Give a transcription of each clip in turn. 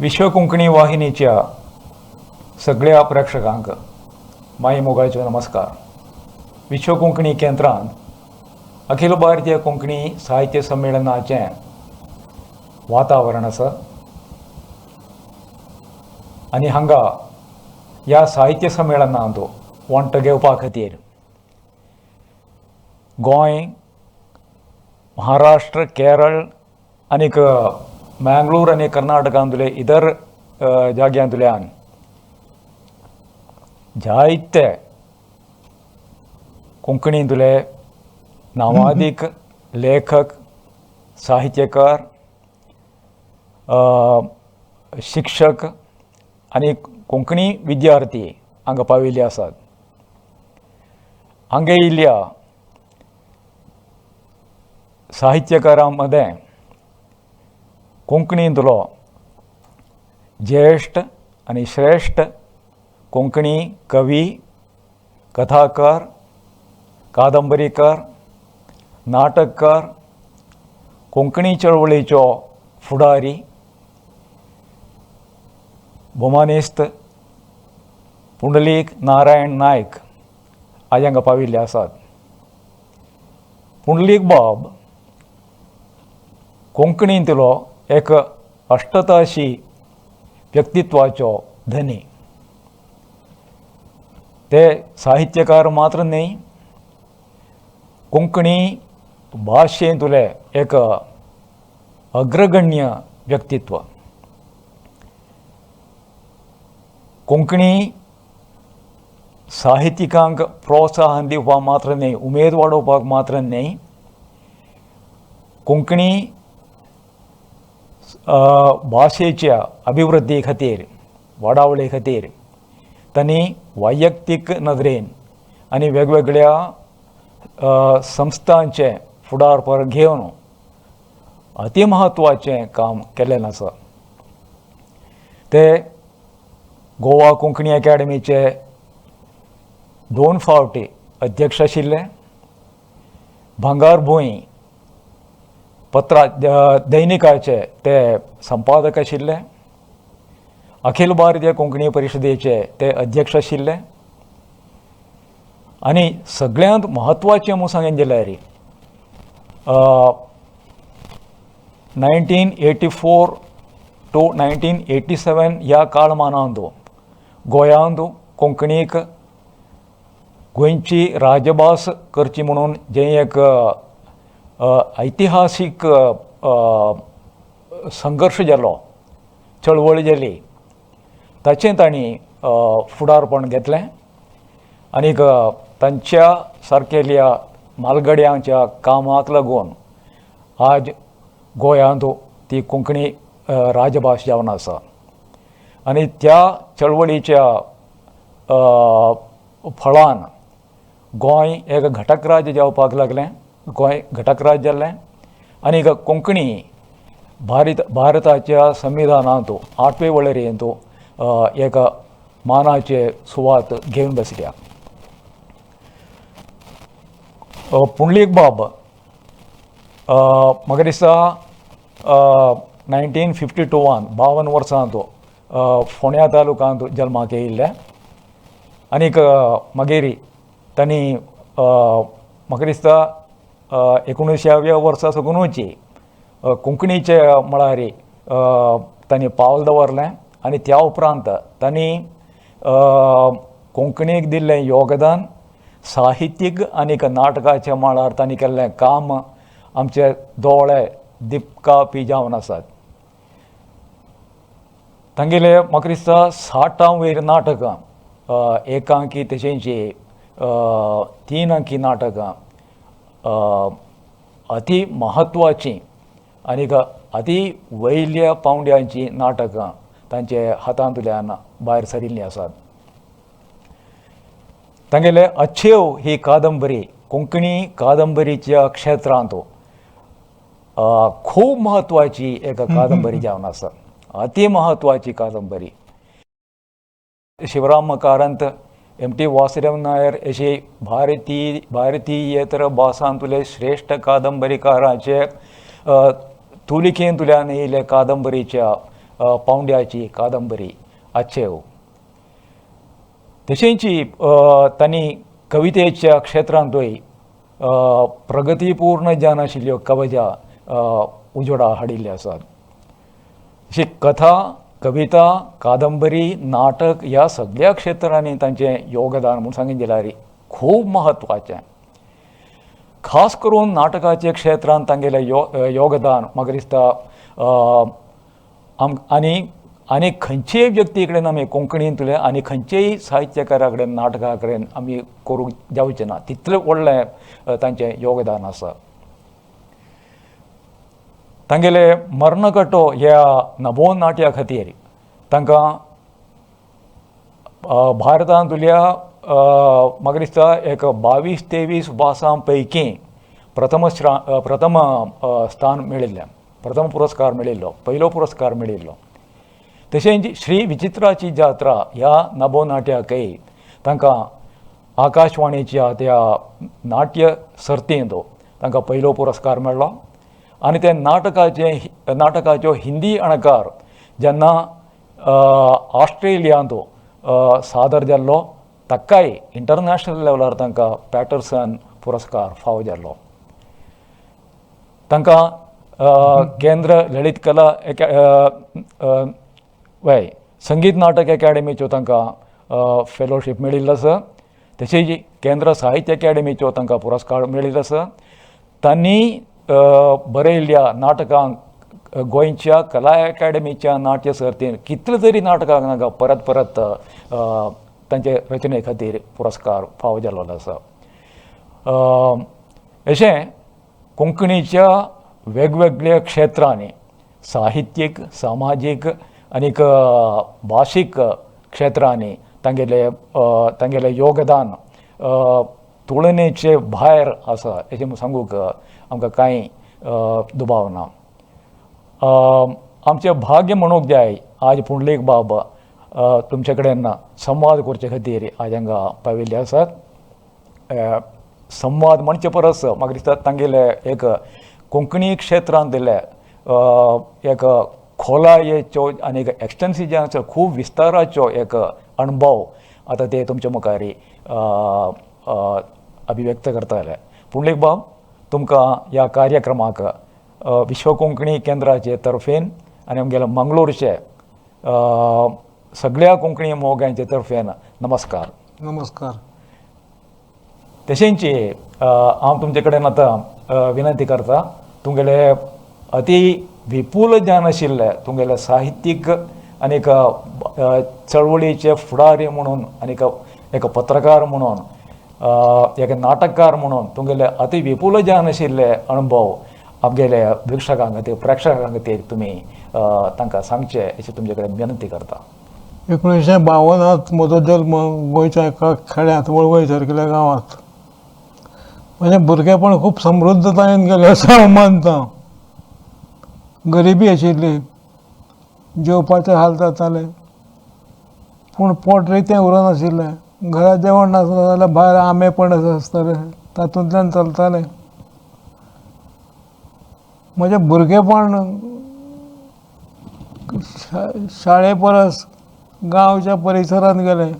विश्व कोंकणी वाहिनीच्या सगळ्या प्रेक्षकांक माई मोगाचो नमस्कार. विश्व कोंकणी केंद्रान अखिल भारतीय कोंकणी साहित्य संमेलनाचें वातावरण आसा आनी हांगा ह्या साहित्य संमेलनांत वांटो घेवपा खातीर गोंय, महाराष्ट्र, केरळ आनीक मँगलोर आनी कर्नाटकांतले इतर जाग्यांतल्यान जायते कोंकणींतले नावादीक लेखक, साहित्यकार, शिक्षक आनी कोंकणी विद्यार्थी हांगा पाविल्ले आसात. हांगा येयल्ल्या साहित्यकारां मदें कोंकणींतलो ज्येश्ठ आनी श्रेश्ठ कोंकणी कवी, कथाकार, कादंबरीकार, नाटककार, कोंकणी चळवळीचो फुडारी भोमानेस्त पुंडलीक नारायण नायक आज हांगा पाविल्ले आसात. पुंडलीक बाब कोंकणींतलो एक अश्टताशी व्यक्तित्वाचो धनी. ते साहित्यकार मात्र न्हय, कोंकणी भाशेंतले एक अग्रगण्य व्यक्तित्व. कोंकणी साहित्यिकांक प्रोत्साहन दिवपाक मात्र न्हय, उमेद वाडोवपाक मात्र न्हय, कोंकणी भाशेच्या अभिवृद्धी खातीर, वाडावळे खातीर तांणी वैयक्तीक नदरेन आनी वेगवेगळ्या संस्थांचें फुडारपण घेवन अति म्हत्वाचें काम केल्लें आसा. ते गोवा कोंकणी अकॅडमीचे 2 फावटी अध्यक्ष आशिल्ले. भांगारभूंय पत्रा दैनिकाचे ते संपादक आशिल्ले. अखिल भारतीय कोंकणी परिशदेचे ते अध्यक्ष आशिल्ले. आनी सगळ्यांत म्हत्वाचें म्हूण सांगून जाल्यार 1984 टू 1987 ह्या काळमानांत गोंयांत कोंकणीक गोंयची राजभास करची म्हणून जें एक ऐतिहासीक संघर्श जालो, चळवळ जाली, ताचें तांणी फुडारपण घेतलें आनीक तांच्या सारकेल्या म्हालगड्यांच्या कामाक लागून आज गोंयांत ती कोंकणी राजभास जावन आसा. आनी त्या चळवळीच्या फळान गोंय एक घटक राज्य जावपाक लागलें, गोंय घटक राज्य जालें आनी कोंकणी भारताच्या संविधानांत 8वे वळेरेंत एक मानाचे सुवात घेवन बसल्या. पुंडलीक बाब म्हाका दिसता 1952 52 वर्सांत फोंड्या तालुकांत जल्माक येयल्ले आनीक मागीर तांणी म्हाका दिसता 19व्या वर्सा साकूनच कोंकणीचे मळार तांणी पावल दवरलें आनी त्या उपरांत तांणी कोंकणीक दिल्लें योगदान, साहित्यीक आनीक नाटकाच्या मळार तांणी केल्लें काम आमचे दोळे दिपकापी जावन आसात. तांगेले म्हाका दिसता 60 वयर नाटकां, एकांकी तशेंच 3 अंकी नाटकां अति म्हत्वाचीं आनीक अति वयल्या पावंड्यांचीं नाटकां तांचे हातांतल्यान भायर सरिल्लीं आसात. तांगेले अच्छेव ही कादंबरी कोंकणी कादंबरीच्या क्षेत्रांत खूब म्हत्वाची एक कादंबरी जावन आसा, अति म्हत्वाची कादंबरी. शिवराम कारंत, एम टी वासुदेव नायर अशी भारतीयेतर भासांतले श्रेश्ठ कादंबरीकाराचे तुलिकेंतल्यान येयले कादंबरीच्या पावंड्याची कादंबरी अच्छेव. तशेंच तांणी कवितेच्या क्षेत्रांतूय प्रगतीपूर्ण जावन आशिल्ल्यो कवजा उजवाडा हाडिल्ल्यो आसात. अशी कथा, कविता, कादंबरी, नाटक ह्या सगळ्या क्षेत्रांनी तांचें योगदान म्हूण सांगीत जाल्यार खूब म्हत्वाचें. खास करून नाटकाच्या क्षेत्रांत तांगेलें योगदान म्हाका दिसता आनी आनी खंयचेय व्यक्ती कडेन आमी कोंकणींतले आनी खंयचेय साहित्यकारा कडेन नाटका कडेन आमी करूंक जावचें ना तितलें व्हडलें तांचें योगदान आसा. तांगेले मर्णकटो ह्या नभो नाट्या खातीर तांकां भारतांतल्या म्हाका दिसता एक 22-23 भासां पैकी प्रथम प्रथम स्थान मेळिल्लें, प्रथम पुरस्कार मेळिल्लो, पयलो पुरस्कार मेळिल्लो. तशेंच श्री विचित्राची जात्रा ह्या नभो नाट्याकय तांकां आकाशवाणीच्या त्या नाट्य सर्तींत तांकां पयलो पुरस्कार मेळ्ळो. आनी ते नाटकाच्यो हिंदी अणकार जेन्ना ऑस्ट्रेलियांत सादर जाल्लो ताकाय इंटरनॅशनल लेवलार तांकां पॅटर्सन पुरस्कार फावो जाल्लो. तांकां केंद्र ललित कला वय संगीत नाटक एकाडेमीच्यो तांकां फेलोशीप मेळिल्लो आसा. तशेंच केंद्र साहित्य अकाडेमीच्यो तांकां पुरस्कार मेळिल्लो आसा. तांणी बरयल्ल्या नाटकांक गोंयच्या कला एकाडेमीच्या नाट्य सर्तीन कितले तरी नाटकांक तांकां परत परत तांचे रचने खातीर पुरस्कार फावो जाल्लो आसा. अशें कोंकणीच्या वेगवेगळ्या क्षेत्रांनी साहित्यीक, सामाजीक आनीक भाशीक क्षेत्रांनी तांगेले तांगेलें योगदान तुळनेचे भायर आसा अशें सांगूंक आमकां कांय दुबाव ना. आमचें भाग्य म्हणूंक जाय आज पुंडलीक बाब तुमचे कडेन संवाद करचे खातीर आज हांगा पाविल्ले आसात. संवाद म्हणचे परस म्हाका दिसता तांगेले एक कोंकणी क्षेत्रांत दिल्ले एक खोलायेच्यो आनी एक एक्सटेन्सिव जे आसा खूब विस्ताराचो एक अणभव आतां ते तुमच्या मुखार अभिव्यक्त करताले. पुंडलीक बाब, तुमकां ह्या कार्यक्रमाक विश्व कोंकणी केंद्राचे तर्फेन आनी आमगेले मंगळूरचे सगळ्या कोंकणी मोग्यांचे तर्फेन नमस्कार. नमस्कार. तशेंच हांव तुमचे कडेन आतां विनंती करता, तुमगेले अती विपूल ज्ञान आशिल्ले तुमगेले साहित्यीक आनीक चळवळीचे फुडारी म्हणून आनीक एक पत्रकार म्हणून एक नाटककार म्हणून तुमगेले अती विपूल ज्ञान आशिल्ले अणभव आमगेले प्रेक्षकां खातीर खातीर तुमी तांकां सांगचे अशें तुमचे कडेन विनंती करता. 1952 म्हजो जल्म गोंयच्या एका खेड्यांत, वळवय सारकिल्या गांवांत. म्हजें भुरगेपण खूब समृद्धतायेन गेलें अशें हांव मानता. गरिबी आशिल्ली, जेवपाचे हाल जाताले, पूण पोट रितें उरनाशिल्लें. घरा जेवण नासलें जाल्यार भायर आंबे पणस आसताले, तातूंतल्यान चलतालें. म्हजें भुरगेपण शाळे परस गांवच्या परिसरांत गेलें.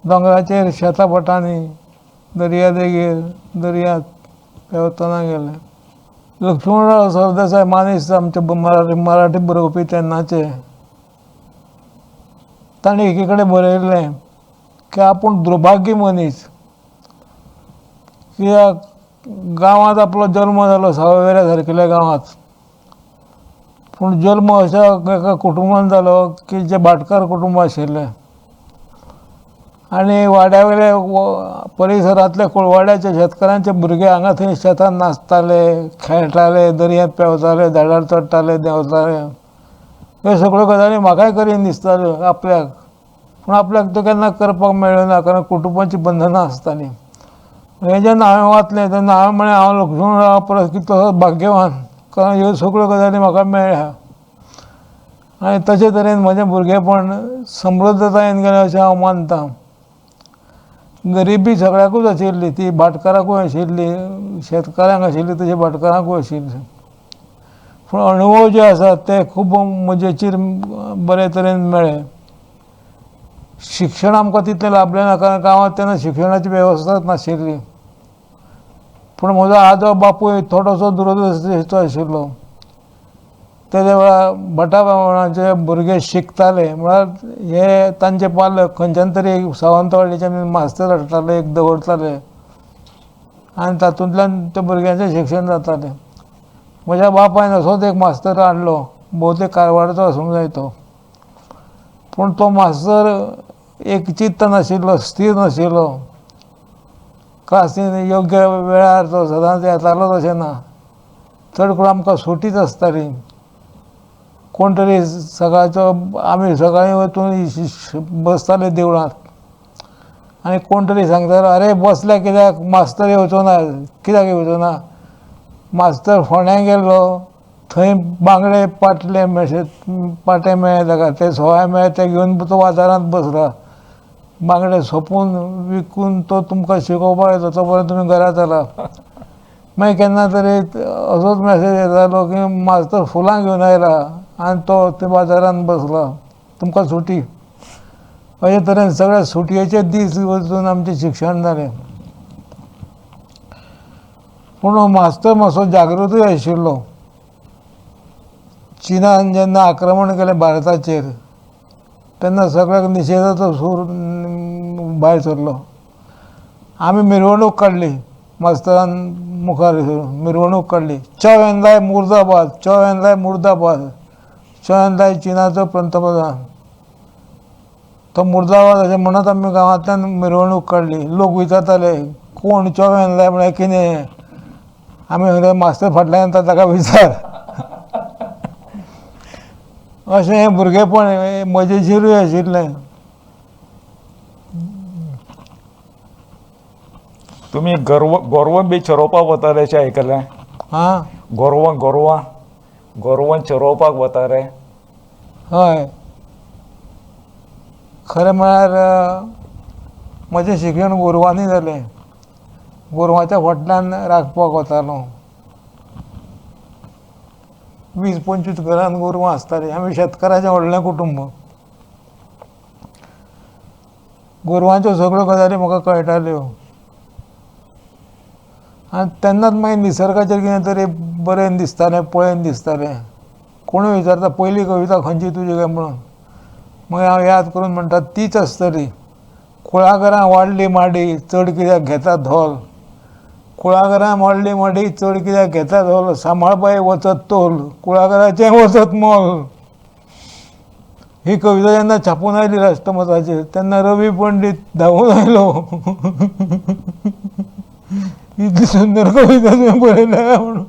दोंगराचेर, शेतां भाटांनी, दर्यादेगेर, दर्यांत पेंवतना गेलें. लक्ष्मणराव सरदेसाय मानेस्त आमचे मराठी बरोवपी तेन्नाचे, ताणें एकी कडेन बरयल्लें की आपूण दुर्भाग्य मनीस, कित्याक गांवांत आपलो जल्म जालो सावयवेऱ्या सारकिल्या गांवांत, पूण जल्म अशा एका कुटुंबान जालो की जे भाटकार कुटुंब आशिल्लें आनी वाड्या वयले परिसरांतले कुळवाड्याचे शेतकारांचे भुरगे हांगा थंय शेतान नाचताले, खेळटाले, दर्यांत पेंवताले, झाडार चडटाले, देंवताले. ह्यो सगळ्यो गजाली म्हाकाय करीन दिसताल्यो आपल्याक, पूण आपल्याक त्यो केन्ना करपाक मेळ्ळ्यो ना, कारण कुटुंबाचीं बंधनां आसतालीं. हें जेन्ना हांवें वाचलें तेन्ना हांवें म्हळें हांव लक्ष्मणरावा परस कितलोसो भाग्यवान, कारण ह्यो सगळ्यो गजाली म्हाका मेळ्ळ्या. आनी तशे तरेन म्हजें भुरगेपण समृद्धतायेन गेलें अशें हांव मानता. गरिबी सगळ्याकूच आशिल्ली, ती भाटकाराकूय आशिल्ली, शेतकारांक आशिल्ली तशी भाटकारांकूय आशिल्ली. पूण अणभव जे आसात ते खूब मजेशीर बरे तरेन मेळ्ळे. शिक्षण आमकां तितलें लाभलें ना, कारण गांवांत तेन्ना शिक्षणाची वेवस्थाच नाशिल्ली. पूण म्हजो आजो बापूय थोडोसो दुरदृश्टीचो आशिल्लो. तेज्या वेळार भटा ब्राह्मणाचे भुरगे शिकताले, म्हळ्यार हे तांचे पालक खंयच्यान तरी एक सावंतवाडीच्यान मास्तर हाडटाले, एक दवरताले आनी तातूंतल्यान त्या भुरग्यांचें शिक्षण जातालें. म्हज्या बापायन असोच एक मास्तर हाडलो, भोवतेक कारवारचो आसूंक जाय तो. पूण तो मास्तर एक चित्त नाशिल्लो, स्थीर नाशिल्लो. क्लासीन योग्य वेळार तो सदांच येतालोच अशें ना. चड करून आमकां सुटीच आसताली. कोण तरी सकाळचो आमी सकाळीं वचून बसताले देवळांत आनी कोण तरी सांगतालो, अरे बसल्या कित्याक, मास्तर येवचो ना. कित्याक येवचो ना? मास्तर फोंड्यां गेल्लो, थंय बांगडे पाटले पाटे मेळ्ळे ताका, ते सवाय मेळ्ळे, ते घेवन तो बाजारांत बसला. बांगडे सोंपून विकून तो तुमकां शिकोवपाक येता, तो पर्यंत तुमी घरा चला. मागीर केन्ना तरी असोच मॅसेज येतालो की मास्तर फुलां घेवन आयला आनी तो ते बाजारांत बसला, तुमकां सुटी. अशे तरेन सगळे सुटयेचे दीस वचून आमचें शिक्षण जालें. पूण मास्तर मातसो जागृतूय आशिल्लो. चिनान जेन्ना आक्रमण केलें भारताचेर तेन्ना सगळ्याक निशेधाचो सूर भायर सरलो. आमी मिरवणूक काडली, मास्तरान मुखार मिरवणूक काडली, चौ एनलाय मुर्दाबाद, चौ एनलाय मुर्दाबाद. चौ एनलाय चिनाचो पंतप्रधान, तो मुर्दाबाद अशें म्हणत आमी गांवांतल्यान मिरवणूक काडली. लोक विचारताले कोण चौ एनलाय म्हळ्यार कितें? आमी सांगले मास्तर फाटल्यान येता ताका विचार. अशें हें भुरगेपण मजेशीरूय आशिल्लें. तुमी गोरवां बी चरोवपाक वताले अशें आयकलें? आं, गोरवां गोरवां गोरवां चरोवपाक वताले? हय, खरें म्हळ्यार म्हजें शिक्षण गोरवांनी जालें. गोरवांच्या फाटल्यान राखपाक वतालो. 20-25 घरान गोरवां आसतालीं. आमी शेतकाराचें व्हडलें कुटुंब. गोरवांच्यो सगळ्यो गजाली म्हाका कळटाल्यो आनी तेन्नाच मागीर निसर्गाचेर कितें तरी बरयन दिसतालें, पळयन दिसतालें. कोणूय विचारता पयली कविता खंयची तुजी काय म्हणून, मागीर हांव याद करून म्हणटा तीच आसतली. कुळागरां वाडली माडी चड कित्याक घेता धोल, कुळागरां वाडली माडी चड कित्याक घेता धोल, सांबाळपाय वचत तोल, कुळागराचें वचत मोल. ही कविता जेन्ना छापून आयली राष्ट्रमताचेर तेन्ना रवी पंडीत धांवून आयलो, इतली सुंदर कविता तुवें बरयल्या म्हणून.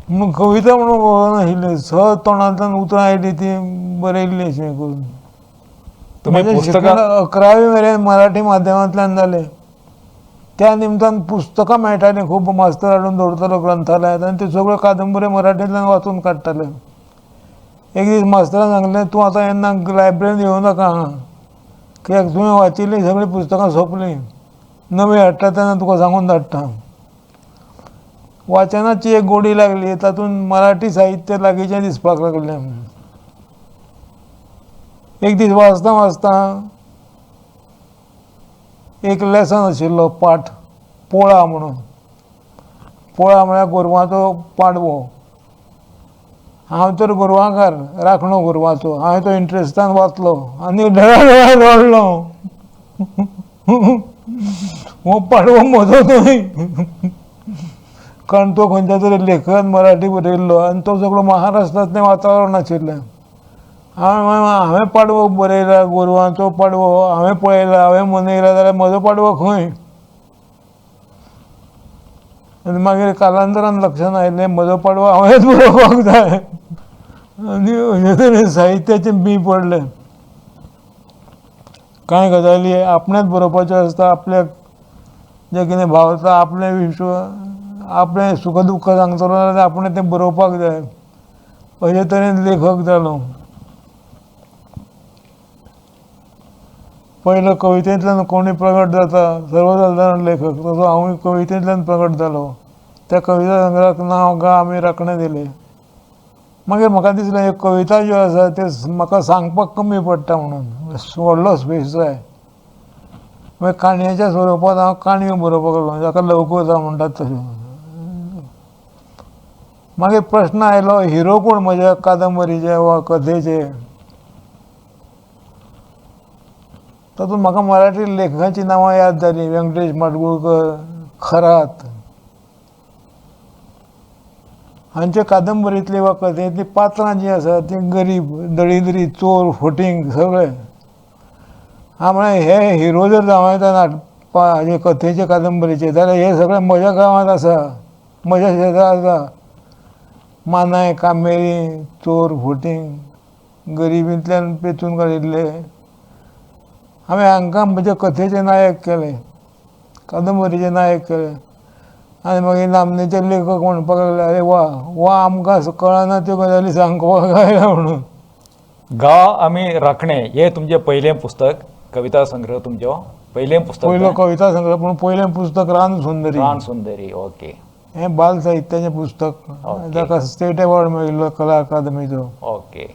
मग कविता म्हणून बरोवनाशिल्ली, सहज तोंडांतल्यान उतरां आयलीं ती बरयल्ली अशें करून. तुमी म्हजें पुस्तकां शिक्षण 11वी मेरेन मराठी माध्यमांतल्यान जालें. त्या निमतान पुस्तकां मेळटालीं खूब, मास्तर हाडून दवरतालो ग्रंथालयांत आनी त्यो सगळ्यो कादंबऱ्यो मराठींतल्यान वाचून काडटाले. एक दीस मास्तरान सांगलें, तूं आतां येन्ना लायब्ररीन येवं नाका, कित्याक तुवें वाचिल्लीं सगळीं पुस्तकां सोंपलीं, नवीं हाडटा तेन्ना तुका सांगून धाडटा. वाचनाची एक गोडी लागली, तातूंत मराठी साहित्य लागींचें दिसपाक लागलें. एक दीस वाचता वाचता एक लेसन आशिल्लो पाठ, पोळा म्हणून. पोळा म्हळ्यार गोरवांचो पाडवो. हांव तर गोरवांकार, राखणो गोरवांचो. हांवें तो इंट्रस्टान वाचलो आनी ढळढळ रडलो, हो पाडवो म्हजो न्हय. कारण तो खंयच्या तरी लेखकान मराठी बरयल्लो आनी तो सगळो महाराष्ट्रांतलें वातावरण आशिल्लें. हांवें पाडवो बरयला, गोरवांचो पाडवो हांवें पळयला, हांवें मनयला, जाल्यार म्हजो पाडवो खंय? आनी मागीर कालांतरान लक्षांत आयलें म्हजो पाडवो हांवेंच बरोवपाक जाय. आनी अशे तरेन साहित्याचें बीं पडलें. कांय गजाली आपणेंच बरोवपाच्यो आसता, आपल्याक जें कितें भावता, आपलें विश्व, आपलें सुख दुख्ख सांगतलो जाल्यार आपणें तें बरोवपाक जाय. अशे तरेन लेखक जालो. पयलो कवितेंतल्यान कोणूय प्रगट जाता, सर्वसादारण लेखक, तसो हांवूय कवितेंतल्यान प्रगट जालो. त्या कविता संग्रहाक नांव गा आमी राखणे दिलें. मागीर म्हाका दिसलें ह्यो कविता ज्यो आसा त्यो म्हाका सांगपाक कमी पडटा म्हणून व्हडलो स्पेस जाय. मागीर काणयेच्या स्वरुपांत हांव काणयो बरोवपाक लागलो, जाका लघुकथा म्हणटात तश्यो. मागीर प्रश्न आयलो हिरो कोण म्हज्या कादंबरीचे वा कथेचे. तातूंत म्हाका मराठी लेखकांची नांवां याद जालीं, व्यंकटेश माडगुळकर, खरात हांच्या कादंबरींतली वा कथेंतलीं पात्रां जीं आसा तीं गरीब, दळिद्री, चोर, फटींग सगळे. हांव म्हळें हे हिरो जर जावं येता हाजे कथेचे कादंबरीचे जाल्यार हे सगळे म्हज्या गांवांत आसा, म्हज्या शेजरा आसा. मानाय, कामेरी, चोर, फटींग, गरिबींतल्यान पेचून काडिल्ले. हांवें हांकां म्हज्या कथेचे नायक केले, कादंबरीचे नायक केले. आनी मागीर नामनेचे लेखक म्हणपाक लागले, अरे वा वा आमकां कळना त्यो गजाली सांगपाक आयला म्हणून. गा आमी राखणे हे तुमचें पयलें पुस्तक, कविता संग्रह तुमचो पयलें पुस्तक. पयलो कविता संग्रह, पूण पयलें पुस्तक रान सुंदरी. रान सुंदरी, ओके. हें बाल साहित्याचें पुस्तक, ताका स्टेट अवॉर्ड मेळिल्लो कला अकादमीचो. ओके.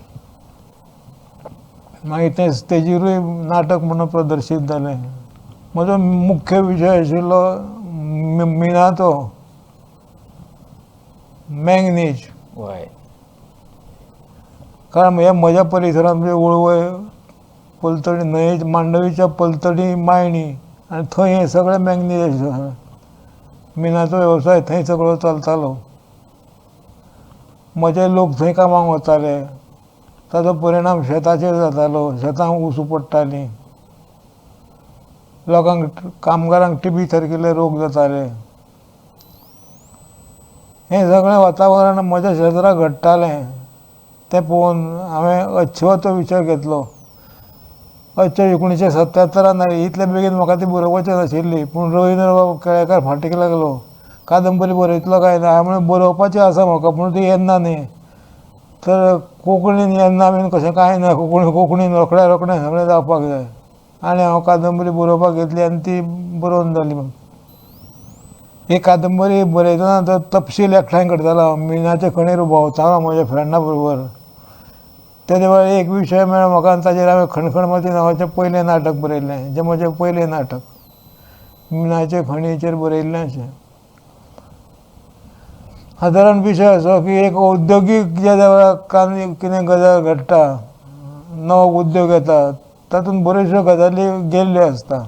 मागीर तें स्टेजीरूय नाटक म्हणून प्रदर्शीत जालें. म्हजो मुख्य विशय आशिल्लो मिनाचो, मँगनीज. वय. कारण हे म्हज्या परिसरांत म्हणजे वळवय पलतडी न्हंये मांडवीच्या पलतडी मायणी आनी थंय हे सगळे मँगनीज आशिल्ले. मिनाचो वेवसाय थंय सगळो चलतालो. म्हजे लोक थंय कामाक वताले. ताजो परिणाम शेताचेर जातालो. शेतां उसू पडटालीं, लोकांक कामगारांक टिबी सारकिल्ले रोग जाताले. हें सगळें वातावरण म्हज्या शेजरा घडटालें तें पळोवन हांवें अच्छेवाचो विशय घेतलो. अच्छेव 1977 आयली. इतले बेगीन म्हाका ती बरोवपाची नाशिल्ली, पूण रवीन्द्रबाब केळेकार फाटीक लागलो, कादंबरी बरयतलो काय ना. हांवें म्हणलें बरोवपाची आसा म्हाका, पूण ती येन्ना न्ही, तर कोंकणीन येन्ना बीन कशें कांय ना, कोंकणीन रोखड्या रोखडें सगळें जावपाक जाय. आनी हांव कादंबरी बरोवपाक घेतली आनी ती बरोवन जाली. ही कादंबरी बरयतना तो तपशील एकठांय करतालो हांव. मिनाचे खणीर भोंवतालो म्हज्या फ्रेंडा बरोबर. तेदे वेळार एक विशय मेळ्ळो म्हाका आनी ताजेर हांवें खणखणमाती नांवाचें पयलें नाटक बरयलें, जें म्हजें पयलें नाटक मिनाचे खणीचेर बरयल्लें. अशें सादारण विशय असो की एक औद्योगीक ज्या वेळार कितें गजाल घडटा, नवो उद्योग येता, तातूंत बऱ्योचश्यो गजाली गेल्ल्यो आसता.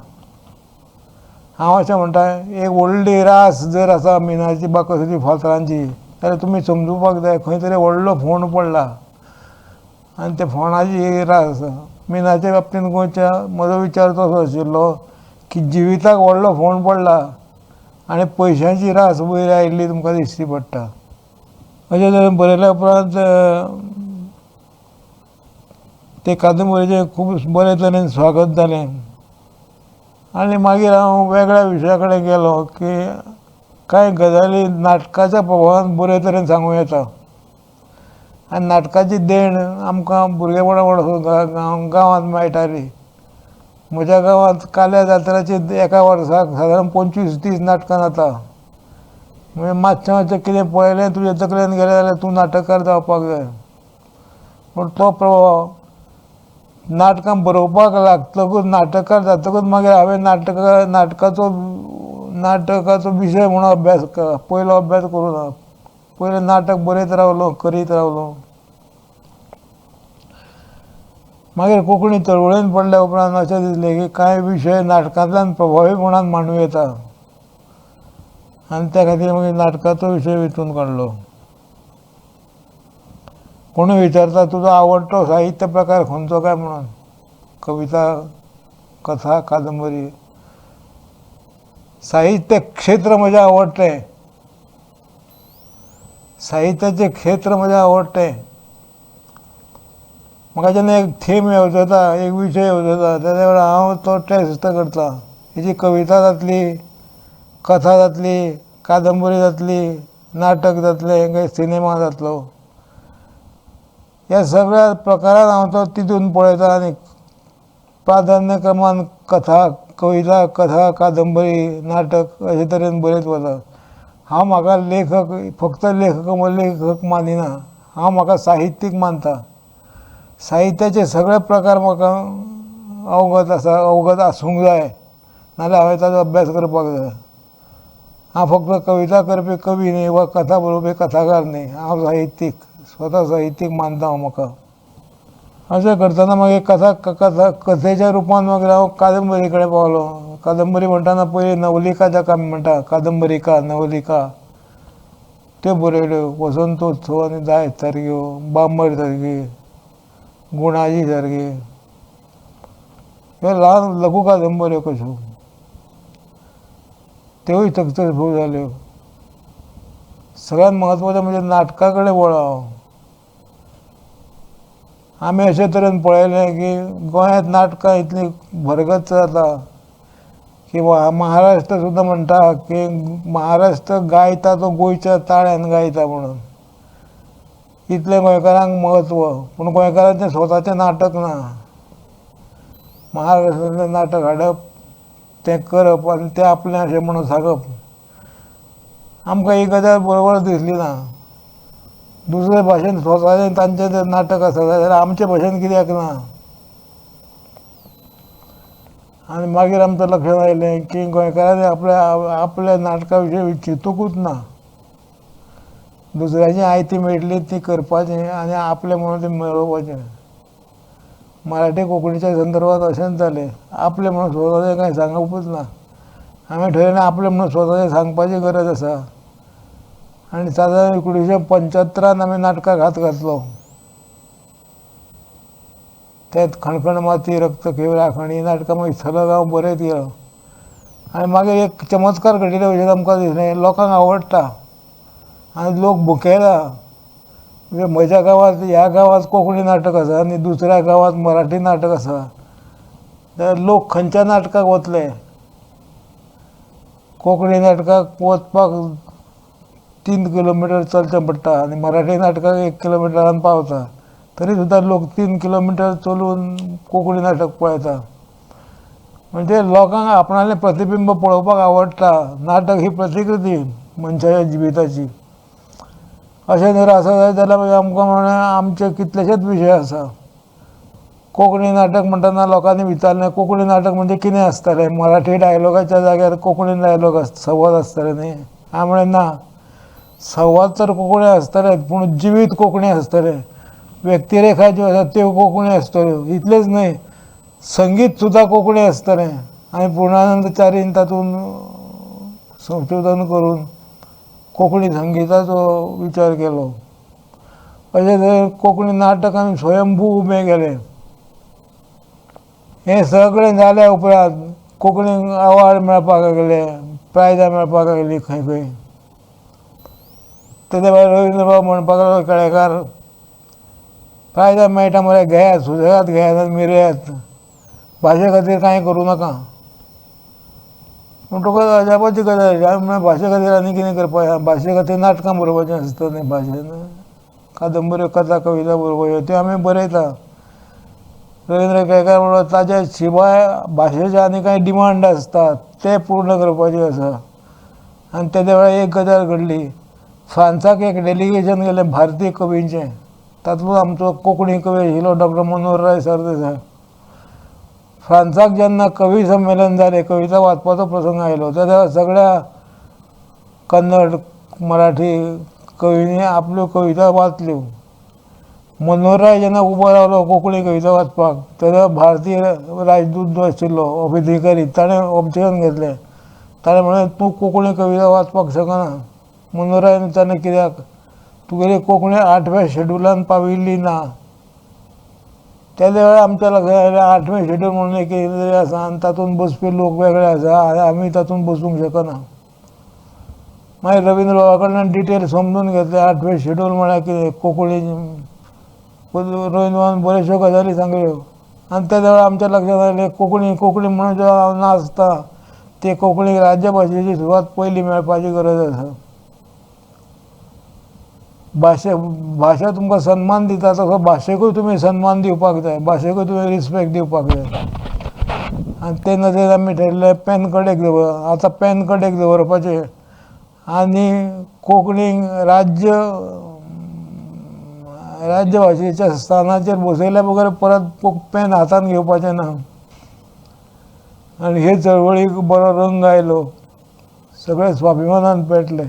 हांव अशें म्हणटा, एक व्हडली रास जर आसा मिनाची बा कसली फातरांची, जाल्यार तुमी समजुपाक जाय खंय तरी व्हडलो फोंड पडला आनी त्या फोंडाची ही रास आसा. मिनाच्या बाबतींत गोंयच्या म्हजो विचार तसो आशिल्लो की जिविताक व्हडलो फोंड पडला आनी पयशांची रास वयर आयिल्ली तुमकां दिश्टी पडटा. अशें तरेन बरयल्या उपरांत ते कादंबरीचें खूब बरे तरेन स्वागत जालें. आनी मागीर हांव वेगळ्या विशया कडेन गेलो की कांय गजाली नाटकाच्या प्रभावान बरे तरेन सांगूं येता आनी नाटकाची देण आमकां भुरगेपणा पसून गांवांत मेळटाली. म्हज्या गांवांत काल्या जात्राची एका वर्साक सादारण 25-30 नाटकां जाता. म्हणजे मातशें मातशें कितें पळयलें तुज्या तकलेन गेलें जाल्यार तूं नाटककार जावपाक जाय. पूण तो प्रभाव नाटकां बरोवपाक लागतकूच, नाटककार जातकूच मागीर हांवें नाटकाचो विशय म्हणून अभ्यास पयलो अभ्यास करूं ना. पयलें नाटक बरयत रावलो, करीत रावलो. मागीर कोंकणी चळवळीन पडल्या उपरांत अशें दिसलें की कांय विशय नाटकांतल्यान प्रभावीपणान मांडूं येता आनी त्या खातीर मागीर नाटकाचो विशय वेंचून काडलो. कोणूय विचारता तुजो आवडटो साहित्य प्रकार खंयचो काय म्हणून, कविता, कथा, कादंबरी. साहित्य क्षेत्र म्हजें आवडटें, साहित्याचें क्षेत्र म्हजें आवडटें. म्हाका जेन्ना एक थीम येवजता, एक विशय येवजता, तेन्ना वेळार हांव तो टेस्ट करता. हेजी कविता जातली, कथा जातली, कादंबरी जातली, नाटक जातलें, काय सिनेमा जातलो, ह्या सगळ्या प्रकारान हांव तो तितून पळयता आनी प्राधान्यक्रमान कथा, कविता, कथा, कादंबरी, नाटक अशे तरेन बरयत वता. हांव म्हाका लेखक, फक्त लेखक लेखक मानिना, हांव म्हाका साहित्यीक मानता. साहित्याचे सगळे प्रकार म्हाका अवगत आसा, अवगत आसूंक जाय, नाजाल्यार हांवें ताजो अभ्यास करपाक जाय. हांव फक्त कविता करपी कवी न्ही वा कथा बरोवपी कथाकार न्ही, हांव साहित्यीक, स्वता साहित्यीक मानता हांव म्हाका. अशें करतना मागीर कथा कथा कथेच्या रुपान मागीर हांव कादंबरी कडेन पावलो. कादंबरी म्हणटना पयलीं नवलिका जाका आमी म्हणटा, कादंबरिका, नवलिका, त्यो बरयल्यो. वसंतोत्सव आनी दायज सारक्यो, बांबर सारकी, गुणाजी सारकी, ह्यो ल्हान लघु कादंबऱ्यो कश्यो, त्योय सक्सेसफूल जाल्यो. सगळ्यांत म्हत्वाचें म्हणजे नाटका कडेन वळ्ळो हांव. आमी अशे तरेन पळयलें की गोंयांत नाटकां इतलीं भरगच्च जाता की महाराष्ट्र सुद्दां म्हणटा की महाराष्ट्र गायता तो गोंयच्या ताळ्यान गायता म्हणून. इतलें गोंयकारांक म्हत्व, पूण गोंयकारांचें स्वताचें नाटक ना. महाराष्ट्रांतलें नाटक हाडप, तें करप आनी तें आपलें अशें म्हणून सांगप, आमकां ही गजाल बरोबर दिसली ना. दुसरे भाशेन स्वताचें तांचें जर नाटक आसा जाल्यार आमचे भाशेन कित्याक ना? आनी मागीर आमच्या लक्षांत आयलें की गोंयकारांनी आपल्या आपल्या नाटका विशीं चिंतुकूच ना. दुसऱ्याची आयती मेळटली ती करपाची आनी आपलें म्हणून ती मेळोवपाचें. मराठी कोंकणीच्या संदर्भात अशेंच जालें, आपलें म्हणून स्वताचें कांय सांगपूच ना. हांवें ठरयलें आपलें म्हणून स्वताचें सांगपाची गरज आसा. आनी सादारण 1975 आमी नाटकाक हात घातलो. तें खणखण माती, रक्तखेव, राखण ही नाटकां मागीर सलग हांव बरयत गेलो. आनी मागीर एक चमत्कार घडिल्ले भशेन आमकां दिसलें, लोकांक आवडटा आनी लोक भुकेला. म्हणजे म्हज्या गांवांत, ह्या गांवांत कोंकणी नाटक आसा आनी दुसऱ्या गांवांत मराठी नाटक आसा, जाल्यार लोक खंयच्या नाटकाक वतले? कोंकणी नाटकाक वचपाक 3 किलोमिटर चलचें पडटा आनी मराठी नाटकाक 1 किलोमिटरान पावता, तरी सुद्दां लोक 3 किलोमिटर चलून कोंकणी नाटक पळयता. म्हणजे लोकांक आपणालें प्रतिबिंब पळोवपाक आवडटा. नाटक ही प्रतिकृती मनशाच्या जिविताची. अशें जर आसा जायत जाल्यार मागीर आमकां म्हणलें आमचे कितलेशेच विशय आसा. कोंकणी नाटक म्हणटना लोकांनी विचारलें कोंकणी नाटक म्हणजे कितें आसतलें? मराठी डायलॉगाच्या जाग्यार कोंकणी डायलॉग संवाद आसतले न्ही? हांवें म्हणलें ना, संवाद तर कोंकणी आसतलेच, पूण जिवीत कोंकणी आसतलें, व्यक्तिरेखा ज्यो आसा त्यो कोंकणी आसतल्यो. इतलेंच न्हय, संगीत सुद्दां कोंकणी आसतलें. आनी पूर्णानंद च्यारीन तातूंत संशोधन करून कोंकणी संगिताचो विचार केलो. अशें तरेन कोंकणी नाटक आमी स्वयंभू उबें केलें. हें सगळें जाल्या उपरांत कोंकणीक अवॉर्ड मेळपाक लागले, प्रायजां मेळपाक लागलीं खंय खंय. तेज्या भायर रवींद्रबाब म्हणपाक लागलो, केळेकार, प्रायजां मेळटा मरे, घेयात, सुसेगाद घेयात आनी मिरयात, भाशे खातीर कांय करूं नाका. म्हणटकच अजापाची गजाल. हांवें म्हणलें भाशे खातीर आनी कितें करपाचें? भाशे खातीर नाटकां बरोवपाचीं आसता न्ही, भाशेन कादंबऱ्यो, कथा, कविता बरोवपाच्यो, त्यो आमी बरयता. रवींद्र केळेकार म्हणलो ताज्या शिवाय भाशेचे आनी कांय डिमांड आसता ते पूर्ण करपाचे आसा. आनी तेद्या वेळार एक गजाल घडली, फ्रांसाक एक डेलिगेशन गेलें भारतीय कवींचें, तातूंत आमचो कोंकणी कवी आशिल्लो डॉक्टर मनोहरराय सरदेसाय. फ्रांसाक जेन्ना कवी संमेलन जालें, कविता वाचपाचो प्रसंग आयलो, तेन्ना सगळ्या कन्नड, मराठी कवींनी आपल्यो कविता वाचल्यो. मनोहरराय जेन्ना उबो रावलो कोंकणी कविता वाचपाक, तेन्ना भारतीय राजदूत जो आशिल्लो अधिकारी, ताणें ऑब्जेक्शन घेतलें. ताणें म्हणलें तूं कोंकणी कविता वाचपाक शकना. मनोहररायान विचारलें कित्याक? तुगेली कोंकणी 8व्या शेड्युलान पाविल्ली ना. तेद्या वेळार आमच्या लक्षांत आयलें 8वें शेड्यूल म्हणून एक कितें तरी आसा आनी तातूंत बसपी लोक वेगळे आसा आनी आमी तातूंत बसूंक शकना. मागीर रवींद्र बाबा कडल्यान डिटेल समजून घेतलें 8वें शेड्यूल म्हळ्यार कितें, कोंकणी. रवींद्रबाबान बऱ्योचश्यो गजाली सांगल्यो आनी तेद्या वेळार आमच्या लक्षांत आयलें कोंकणी कोंकणी म्हणून जें नाचता ते कोंकणी राज्यभाशेची सुवात पयली मेळपाची गरज आसा. भाशा भाशा तुमकां सन्मान दिता तसो भाशेकूय तुमी सन्मान दिवपाक जाय, भाशेकूय तुमी रिस्पेक्ट दिवपाक जाय. आनी ते नदरेन आमी ठरयलें पॅन कडेक दवर, आतां पॅन कडेक दवरपाचें आनी कोंकणी राज्य राज्यभाशेच्या स्थानाचेर बसयल्या बगर परत पेन हातान घेवपाचें ना. आनी हे चळवळीक बरो रंग आयलो, सगळे स्वाभिमानान पेटले.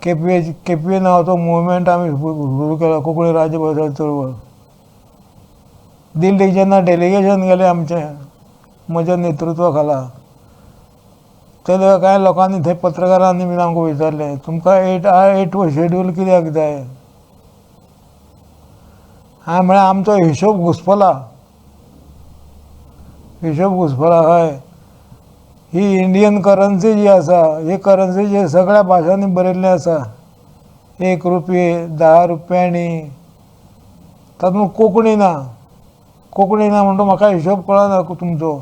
केपीए नांवाचो मुवमेंट आमी सुरू केलो, कोंकणी राज्यभाशा चळवळ. दिल्लीक जेन्ना डेलिगेशन गेलें आमचें म्हज्या नेतृत्वा खाला, तेन्ना कांय लोकांनी थंय पत्रकारांनी बीन आमकां विचारलें, तुमकां एट शेड्यूल कित्याक जाय? हांवें म्हळें आमचो हिशोब घुसपला, हिशोब घुसपला. हय, ही इंडियन करन्सी जी आसा, ही करन्सी जी सगळ्या भाशांनी बरयल्ली आसा, 1 रुपये 10 रुपयांनी, तातूंत कोंकणी ना. कोंकणी ना म्हणटो म्हाका हिशोब कळना तुमचो.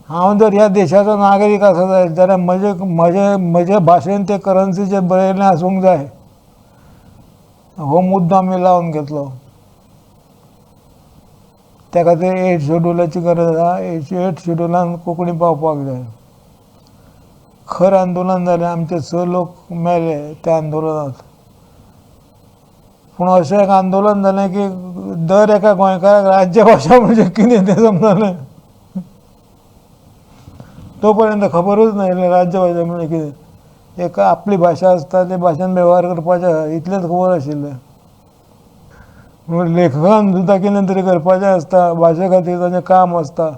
हांव जर ह्या देशाचो नागरीक आसा जायत जाल्यार म्हजे म्हजे म्हजे भाशेन ते करन्सीचेर बरयल्लें आसूंक जाय. हो मुद्दो आमी लावन घेतलो. त्या खातीर 8 शेड्युलाची गरज आसा. 8 शेड्युलान कोंकणी पावपाक जाय. खर आंदोलन जालें, आमचे 6 लोक मेले त्या आंदोलनांत. पूण अशें एक आंदोलन जालें की दर एका गोंयकाराक राज्यभाशा म्हणजे कितें तें समजलें. तो पर्यंत खबरूच नाशिल्लें राज्यभाशा म्हणजे कितें. एक आपली भाशा आसता, ते भाशेन वेव्हार करपाचें इतलेंच खबर आशिल्लें. लेखकान सुद्दां कितें तरी करपाचें आसता, भाशे खातीर ताचें काम आसता.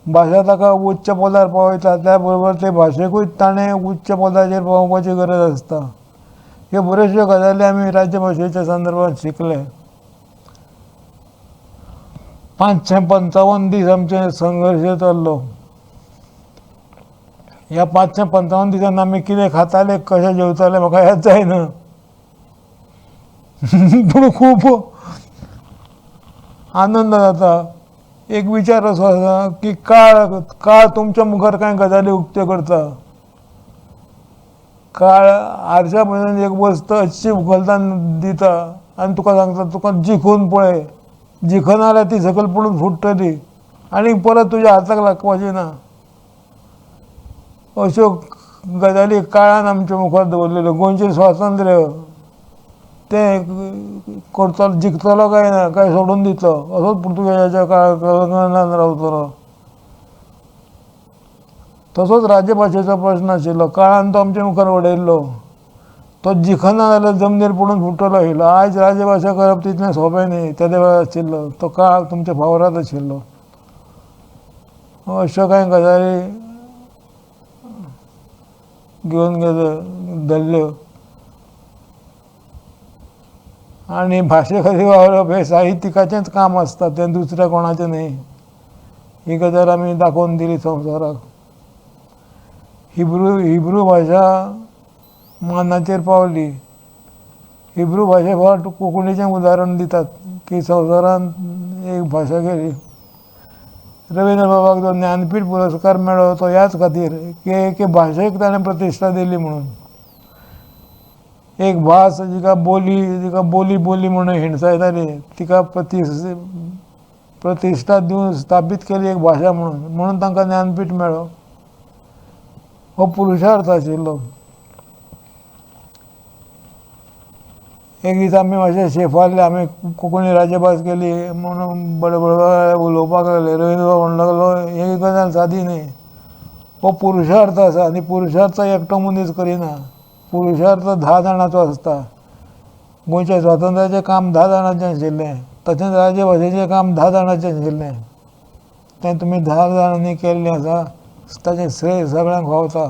भाशा ताका उच्च पदार पावयता, त्या बरोबर ते भाशेकूय ताणें उच्च पदाचेर पावोवपाची गरज आसता. ह्यो बऱ्योचश्यो गजाली आमी राज्यभाशेच्या संदर्भात शिकले. 555 दीस आमचे संघर्श चल्लो. ह्या 555 दिसांनी आमी कितें खाताले, कशें जेवताले म्हाका याद जायना, पूण खूब आनंद जाता. एक विचार असो आसा की काळ काळ तुमच्या मुखार कांय गजाली उक्त्यो करता. काळ आरशा भशेन एक वस्त अशी उखलता दिता आनी तुका सांगता तुका जिखून पळय, जिखना जाल्यार ती सकयल पडून फुट्टली आनी परत तुज्या हाताक लागपाची ना. अश्यो गजाली काळान आमच्या मुखार दवरलेल्यो. गोंयचें स्वातंत्र्य तें करतलो, जिखतलो काय ना, काय सोडून दितलो, असोच पुर्तुगेजाच्या काळान रावतलो. तसोच राज्यभाशेचो प्रश्न आशिल्लो. काळान तो आमच्या मुखार उडयल्लो. तो जिखना जाल्यार जमनीर पडून फुट्टलो आशिल्लो. आयज राज्यभाशा करप तितलें सोंपें न्ही, तेदे वेळार आशिल्लो तो काळ तुमच्या फावराद आशिल्लो. अश्यो कांय गजाली घेवन गेल्यो धरल्यो. आनी भाशे खातीर वावरप हें साहित्यिकाचेंच काम आसता, तें दुसऱ्या कोणाचें न्ही. ही गजाल आमी दाखोवन दिली संवसाराक. हिब्रू भाशा मानाचेर पावली. हिब्रू भाशे फाट कोंकणीचें उदाहरण दितात की संवसारांत एक भाशा गेली. रवींद्रबाबाक जो ज्ञानपीठ पुरस्कार मेळ्ळो तो ह्याच खातीर की एके भाशेक ताणें प्रतिश्ठा दिली म्हणून. एक भास जिका बोली, जिका बोली बोली म्हणून हिणसायताली, तिका प्रतिश्ठा दिवन स्थापीत केली एक भाशा म्हणून, म्हणून तांकां ज्ञानपीठ मेळ्ळो. हो पुरुषार्थ आशिल्लो. एक दीस आमी मातशे शेफारले, आमी कोंकणी राज्यभास केली म्हणून बडबड उलोवपाक लागले. रवींद्रबाब म्हणूंक लागलो ही गजाल सादी न्ही, हो पुरुषार्थ आसा आनी पुरुषार्थ एकटो मनीस करिना, पुरुषार्थ 10 जाणांचो आसता. गोंयच्या स्वातंत्र्याचें काम 10 जाणांचें आशिल्लें, तशेंच राज्यभाशेचें काम 10 जाणांचें आशिल्लें. तें तुमी 10 जाणांनी केल्लें आसा, ताचें श्रेय सगळ्यांक फावता.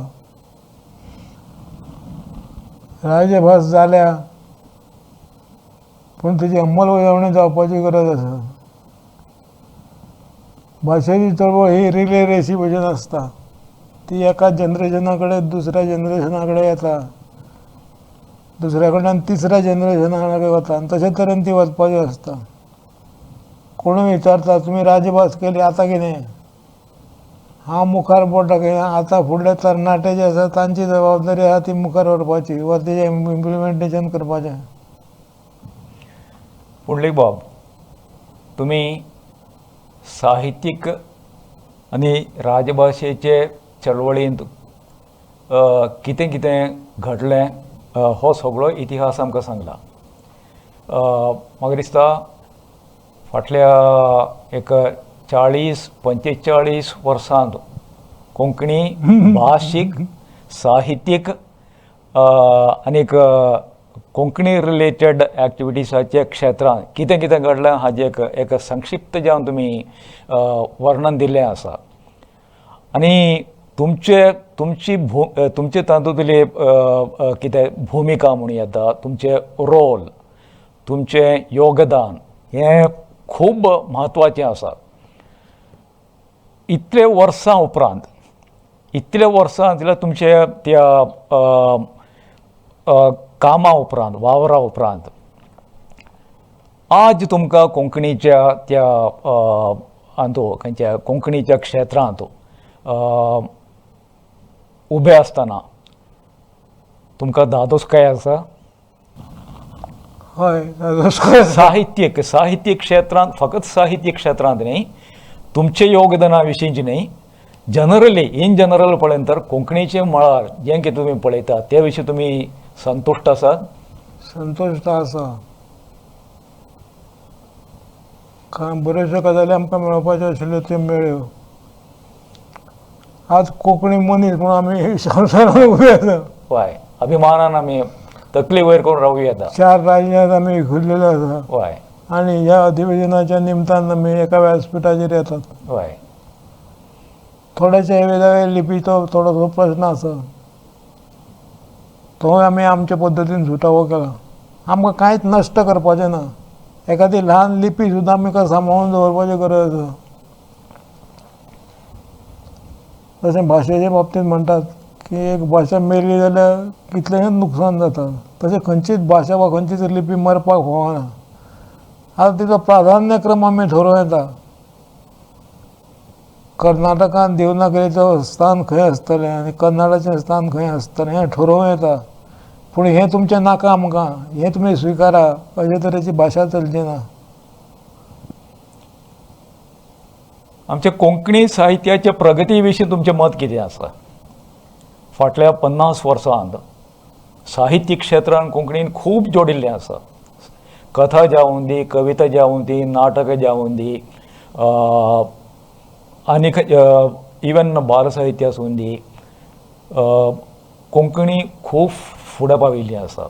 राज्यभास जाल्या पूण तिची अंमलबजावणी जावपाची गरज आसा. भाशेची चळवळ ही रिले रेसी भशेन आसता, ती एका जनरेशना कडेन दुसऱ्या जनरेशना कडेन येता, दुसऱ्या कडल्यान तिसऱ्या जनरेशना कडेन वता आनी तशे तरेन ती वचपाची आसता. कोणूय विचारता तुमी राजभास केली आतां कितें? हांव मुखार बोट दाखयना, आतां फुडले तरणाटे जे आसा तांची जबाबदारी आसा ती मुखार व्हरपाची वा तेजें इम्प्लिमेंटेशन करपाचें. पुंडलीक बाब, तुमी साहित्यीक आनी राजभाशेचे चळवळींत कितें कितें घडलें हो सगळो इतिहास आमकां सांगला. म्हाका दिसता फाटल्या एक 40-45 वर्सांत कोंकणी भाशीक, साहित्यीक आनीक कोंकणी रिलेटेड एक्टिविटीसाच्या क्षेत्रांत कितें कितें घडलें हाजें एक संक्षिप्त जावन तुमी वर्णन दिल्लें आसा. आनी तुमचे तुमची तुमचे तातूंतली कितें भुमिका म्हणूं येता, तुमचें रोल, तुमचें योगदान हें खूब म्हत्वाचें आसा. इतले वर्सां उपरांत, इतले वर्सां जाल्यार तुमचे त्या कामा उपरांत, वावरा उपरांत आज तुमकां कोंकणीच्या त्या हातूंत खंयच्या कोंकणीच्या क्षेत्रांत उबे आसतना तुमकां धादोसकाय आसा? हय, धादोसकाय. साहित्यीक साहित्यीक क्षेत्रांत, फकत साहित्यीक क्षेत्रांत न्ही, तुमचे योगदाना विशींच न्ही, जनरली इन जनरल पळयत तर कोंकणीचे मळार जें कितें तुमी पळयता ते विशीं तुमी संतुश्ट आसात? संतुश्ट आसा. कारण बऱ्योचशो गजाली आमकां मेळपाच्यो आशिल्ल्यो त्यो मेळ्ळ्यो. आज कोंकणी मनीस म्हणून आमी संवसारांत उबे आसा. हय, अभिमानान आमी तकली वयर करून रावूं येता. 4 राज्यांत आमी विखुरलेले आसा. हय. आनी ह्या अधिवेशनाच्या निमतान आमी एका व्यासपिठाचेर येतात. हय. थोडेशे वेगळे लिपीचो थोडोसो प्रस्न आसा, तो आमी आमचे पद्दतीन सुटावो केला. आमकां कांयच नश्ट करपाचें ना. एखादी ल्हान लिपी सुद्दां आमकां सांबाळून दवरपाची गरज आसा. तशें भाशेच्या बाबतींत म्हणटात की एक भाशा मेली जाल्यार कितलेंशेंच नुकसान जाता. तशें खंयचीच भाशा वा खंयचीच लिपी मरपाक फावना. आतां तिचो प्राधान्यक्रम आमी थारोवं येता. कर्नाटकान देवनागरीचो स्थान खंय आसतलें आनी कन्नडाचें स्थान खंय आसतलें हें थारोवं येता. पूण हें तुमचें नाका आमकां, हें तुमी स्विकारा, अशे तरेची भाशा चलची ना. आमच्या कोंकणी साहित्याचे प्रगती विशीं तुमचें मत कितें आसा? फाटल्या 50 वर्सांत साहित्यीक क्षेत्रान कोंकणीन खूब जोडिल्लें आसा. कथा जावं दी, कविता जावं दी, नाटकां जावं दी, आनीक इवन बालसाहित्य आसूं दी, कोंकणी खूब फुडें पाविल्ली आसा.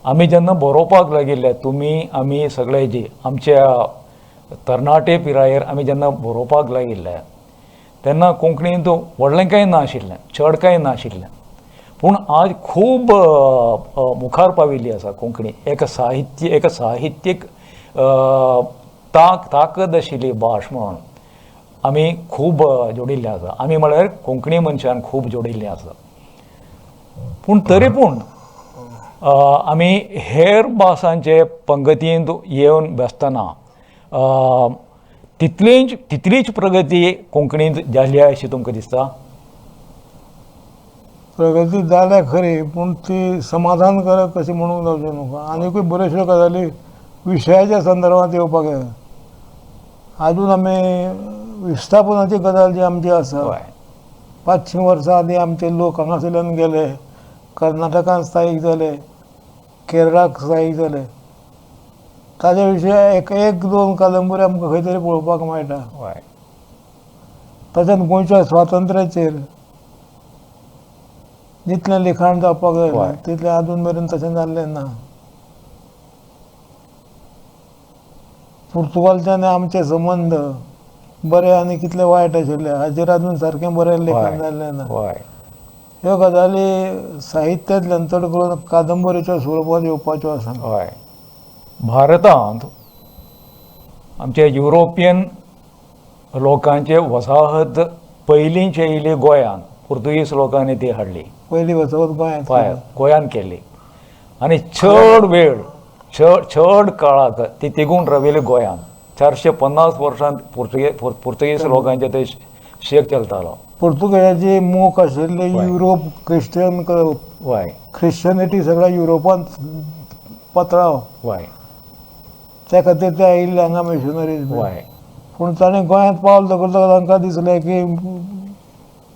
आमी जेन्ना बरोवपाक लागिल्ले, तुमी आमी सगळे जी आमच्या तरणाटे पिरायेर आमी जेन्ना बरोवपाक लागिल्ले तेन्ना कोंकणींत व्हडलें कांय नाशिल्लें, चड कांय नाशिल्लें. पूण आज खूब मुखार पाविल्ली आसा कोंकणी. एक साहित्य, एक साहित्यीक ताकद आशिल्ली भाश म्हणून आमी खूब जोडिल्लें आसा. आमी म्हळ्यार कोंकणी मनशान खूब जोडिल्लें आसा. पूण तरी पूण आमी हेर भासांचे पंगतींत येवन बसतना तितलीच प्रगती कोंकणींत जाली अशी तुमकां दिसता? प्रगती जाल्या खरी, पूण ती समाधानकारक कशी म्हणूंक जावचें न्हू. आनिकूय बऱ्योचश्यो गजाली विशयाच्या संदर्भात येवपाक जाय. आजून आमी विस्थापनाची गजाल जी आमची आसा, 500 वर्सां आदीं आमचे लोक हांगासरल्यान गेले, कर्नाटकान स्थायीक जाले, केरळाक स्थायीक जाले. ताजे विशीं एक दोन कादंबरी आमकां खंय तरी पळोवपाक मेळटा. तशेंच गोंयच्या स्वातंत्र्याचेर जितलें लिखाण जावपाक जाय तितलें आजून मेरेन तशें जाल्लें ना. पुर्तुगालच्यान आमचे संबंद बरे आनी कितले वायट आशिल्ले हाचेर आजून सारकें बरें लेखन जाल्लें ना. ह्यो गजाली साहित्यांतल्यान चड करून कादंबरीच्या स्वरुपांत येवपाच्यो आसा. हय, भारतांत आमचे युरोपियन लोकांचे वसाहत पयलींचे येयली गोंयांत, पुर्तुगीज लोकांनी ती हाडली. पयली वसाहत गोंयांत गोंयांत केल्ली आनी चड वेळ चड काळाक ती तिगून राविल्ली गोंयांत. 450 वर्सां पुर्तुगीज लोकांचे ते शेक चलतालो. पुर्तुगेजाची मोख आशिल्ली युरोप क्रिश्चन करप, ख्रिश्चनिटी सगळ्या युरोपांत पतळाव, त्या खातीर ते आयिल्ले हांगा मिशनरीज. पूण ताणें गोंयांत पावल दवरता तांकां दिसलें की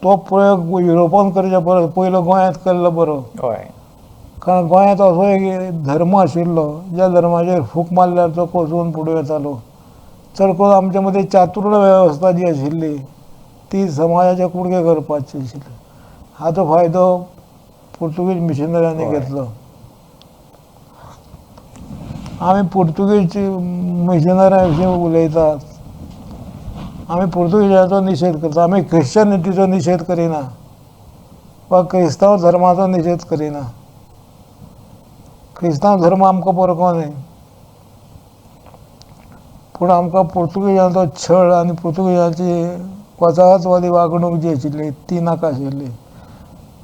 तो प्रयोग युरोपान करच्या परस पयलो गोंयांत केल्लो बरो. हय. कारण गोंयांत असो एक धर्म आशिल्लो ज्या धर्माचेर फूक मारल्यार तो कोसळून पडूं येतालो. चड करून आमचे मदीं चातुर्य वेवस्था जी आशिल्ली ती समाजाचे कुडके करपाची आशिल्ली. हाचो फायदो पुर्तुगीज मिशनऱ्यांनी घेतलो. आमी पुर्तुगीज मिशनऱ्यां विशीं उलयतात, आमी पुर्तुगीजाचो निशेध करता, आमी ख्रिश्चनिटीचो निशेध करिना वा क्रिस्तांव धर्माचो निशेध करिना. क्रिस्तांव धर्म आमकां परको न्हय, पूण आमकां पुर्तुगीजांचो छळ आनी पुर्तुगीजांची वसाहतवादी वागणूक जी आशिल्ली ती नाका आशिल्ली.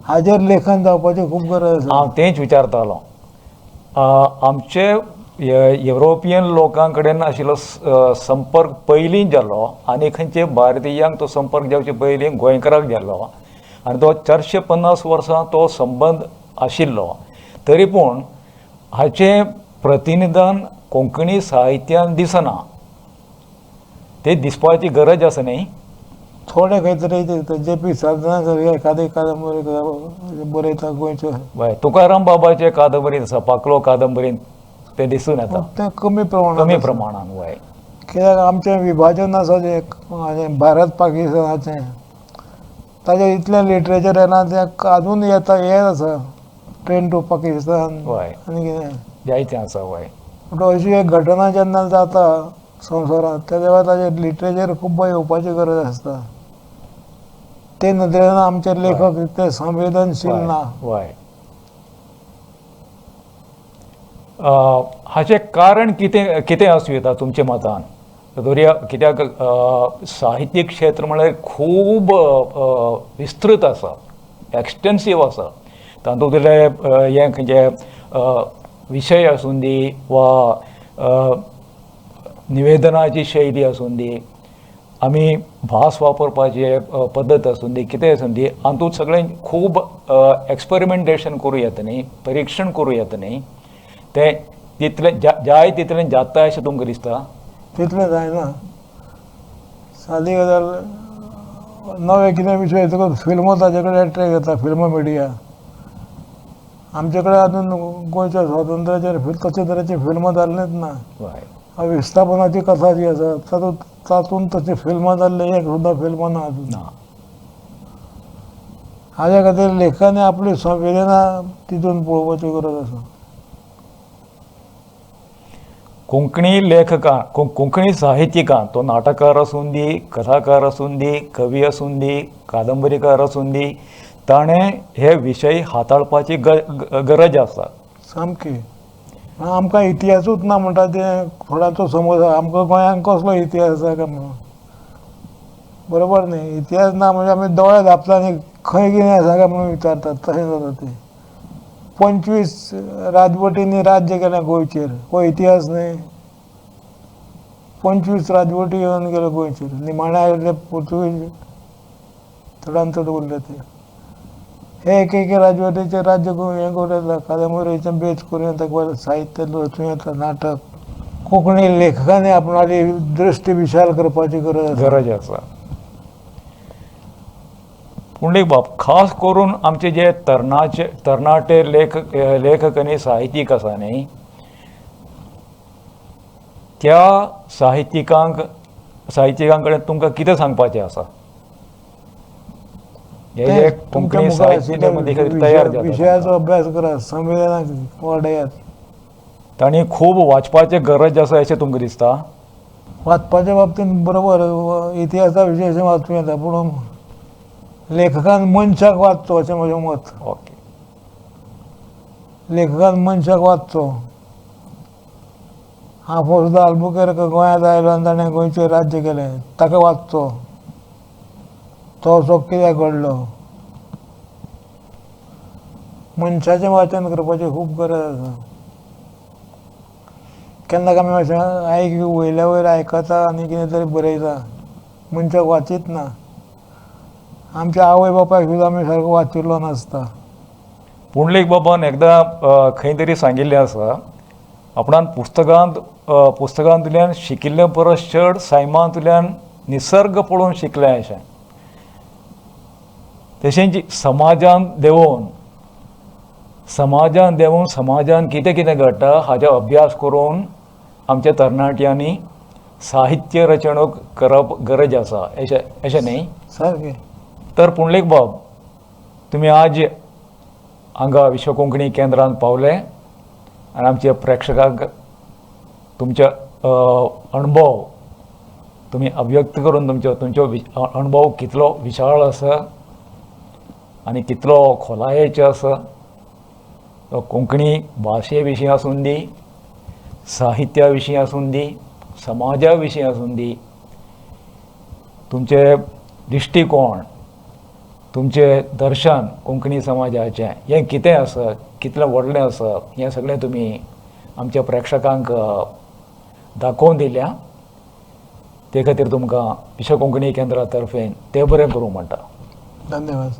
हाजेर लेखन जावपाची खूब गरज आसा. हांव तेंच विचारतालो, आमचे युरोपियन लोकां कडेन आशिल्लो संपर्क पयलीं जालो आनी खंयचे भारतीयांक तो संपर्क जावचे पयलीं गोंयकारांक जालो आनी तो 450 वर्सां तो संबंद आशिल्लो. तरी पूण हाचें प्रतिनिधान कोंकणी साहित्यान दिसना, तें दिसपाची गरज आसा न्ही. थोडे खंय तरी जे पी साधना सारके एखादी कादंबरी बरयता गोंयच्यो. हय, तुकाराम बाबाचे कादंबरींत आसा, पाकलो कादंबरींत तें दिसून येता, तें कमी प्रमाणांत, कमी प्रमाणान. वय, कित्याक आमचें विभाजन आसा जें भारत पाकिस्तानाचें, ताजें इतलें लिटरेचर येना, तें अजून येता, येत आसा. ट्रेन टू पाकिस्तान आनी कितें जायतें आसा. वय, म्हणटा अशी एक घटना जेन्ना जाता संवसारांत त्या वेळार ताजें लिटरेचर खूब येवपाची गरज आसता. ते नदरेन आमचे लेखक ते संवेदनशील ना. वय, हाचें कारण कितें कितें आसूं येता तुमच्या मतान? धरुया, कित्याक साहित्यीक क्षेत्र म्हळ्यार खूब विस्तृत आसा, एक्सटेन्सीव आसा. तातूंतले हें खंयचे विशय आसूं दी वा निवेदनाची शैली आसूं दी, आमी भास वापरपाची पद्दत आसूं दी, कितें आसूं दी, हातूंत सगळें खूब एक्सपेरिमेंटेशन करूं येता न्ही, परिक्षण करूं येता न्ही. तें तितलें जाय तितलें जाता अशें तुमकां दिसता? तितलें जायना. सादी गजाल, नवे कितें विशय येतकच फिल्मां ताजे कडेन एट्रेक्ट जाता, फिल्म मिडिया. आमचे कडेन अजून गोंयच्या स्वातंत्र्याचेर तशे तरेची फिल्मां जाल्लींच ना. विस्थापनाची कथा जी आसा तातूंत तशी फिल्मां जाल्लीं एक सुद्दां फिल्मां ना अजून. हाज्या खातीर लेखकांनी आपली संवेदना तितून पळोवपाची गरज आसा. कोंकणी लेखकां, कोंकणी साहित्यिकां, तो नाटककार आसूं दी, कथाकार आसूं दी, कवी आसूं दी, कादंबरीकार आसूं दी, ताणें हे विशय हाताळपाची गरज आसा सामकी. आमकां इतिहासूच ना म्हणटा तें थोड्यांचो समज आसा. आमकां गोंयांत कसलो इतिहास आसा काय म्हणून, बरोबर न्ही. इतिहास ना म्हणजे आमी दोळे धांपता आनी खंय कितें आसा काय म्हणून विचारतात, तशें जाता तें. 25 राजवटींनी राज्य केलें गोंयचेर, हो इतिहास न्हय. 25 राजवटी येवन गेल्यो गोंयचेर, निमाणे आयले पुर्तुगीज चडान चड उरले ते. हे एक एक राजवटीचें राज्य हें करूं येता, कादंबरीचें बेज करूं येता, साहित्य रचूं येता, नाटक. कोंकणी लेखकांनी आपणाली दृश्टी विशाल करपाची गरज आसा. गरज आसा. पुंडलीक बाब, खास करून आमचे जे तरणाटे लेखक आनी साहित्यीक आसा न्ही, त्या साहित्यिकां कडेन तुमकां कितें सांगपाचें आसा? हे कोंकणी साहित्य तयार जाता, विशयाचो अभ्यास करात, संवेदना वाडयात. तांणी खूब वाचपाचें गरज आसा अशें तुमकां दिसता? वाचपाच्या बाबतींत बरोबर, इतिहासा विशय अशें वाचूं येता, पूण लेखकान मनशाक वाचचो अशें म्हजें मत. ओके, लेखकान मनशाक वाचचो. आफोंसो the Albuquerque गोंयांत आयलो आनी ताणें गोंयचेर राज्य केलें, ताका वाचचो, तो असो कित्याक घडलो. मनशाचें वाचन करपाची खूब गरज आसा. केन्ना आमी अशें आयक वयल्या वयर आयकता आनी कितें तरी बरयता, मनशाक वाचीत ना. आमच्या आवय बापायक सुद्दां आमी सारको वाचिल्लो नासता. पुंडलीक बाबान एकदां खंय तरी सांगिल्लें आसा, आपणान पुस्तकांतल्यान शिकिल्ले परस चड सैमांतल्यान निसर्ग पळोवन शिकलें अशें. तशेंच समाजान देंवोन, समाजान देंवोन समाजान कितें कितें घडटा हाजो अभ्यास करून आमच्या तरणाट्यांनी साहित्य रचणूक करप गरज आसा, अशें अशें न्ही? सारकें. तर पुंडलीक बाब, तुमी आज हांगा विश्व कोंकणी केंद्रांत पावले आनी आमच्या प्रेक्षकांक तुमचे अणभव तुमी अभिव्यक्त करून तुमचो तुमचो अणभव कितलो विशाळ आसा आनी कितलो खोलायेचो आसा, तो कोंकणी भाशे विशीं आसूं दी, साहित्या विशीं आसूं दी, समाजा विशीं आसूं दी, तुमचे दिश्टीकोण, तुमचें दर्शन कोंकणी समाजाचें हें कितें आसा, कितलें व्हडलें आसा, हें सगळें तुमी आमच्या प्रेक्षकांक दाखोवन दिल्या. ते खातीर तुमकां विश्व कोंकणी केंद्रा तर्फेन ते बरें करूं म्हणटा. धन्यवाद.